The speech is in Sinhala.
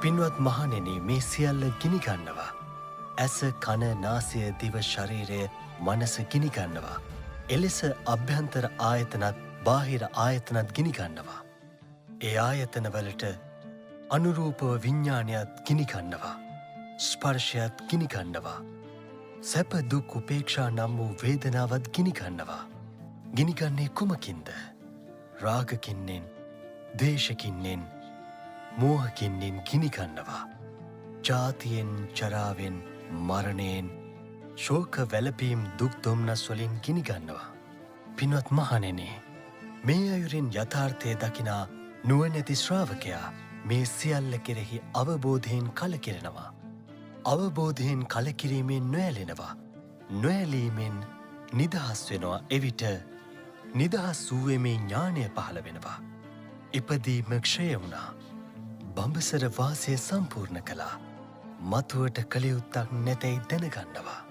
පින්වත් මහණෙනි, මේ සියල්ල ගිනි ගන්නවා. ඇස, කන, නාසය, දිව, ශරීරය, මනස ගිනි ගන්නවා. එලෙස අභ්‍යන්තර ආයතනත් බාහිර ආයතනත් ගිනි ගන්නවා. ඒ ආයතනවලට අනුරූපව විඥානයත් ගිනි ගන්නවා. ස්පර්ශයත් ගිනි ගන්නවා. සැප දුක් උපේක්ෂා නම් වූ වේදනාවත් ගිනි ගන්නවා. ගිනි ගන්නේ කුමකින්ද? රාගකින්නෙන්, ද්වේෂකින්නෙන්, මෝහකින්නෙන් ගිනි ගන්නවා. ජාතියෙන්, ජරාවෙන්, මරණයෙන්, ශෝක වැළපීම් දුක් දුම්නස් වලින් ගිනි ගන්නවා. පින්වත් මහණෙනි, මේ අයුරින් යථාර්ථය දකිනා නුවණැති ශ්‍රාවකයා මේ සියල්ල කෙරෙහි අවබෝධයෙන් කලකිරෙනවා. අවබෝධයෙන් කලකිරීමෙන් නොඇලෙනවා. නොඇලීමෙන් නිදහස් වෙනවා. එවිට නිදහස් වූයේ මේ ඥානය පහළ වෙනවා. ඉපදීම ක්ෂය වුණා. බඹසර වාසය සම්පූර්ණ කළා. මතුවට කළ යුත්තක් නැතැයි දැනගන්නවා.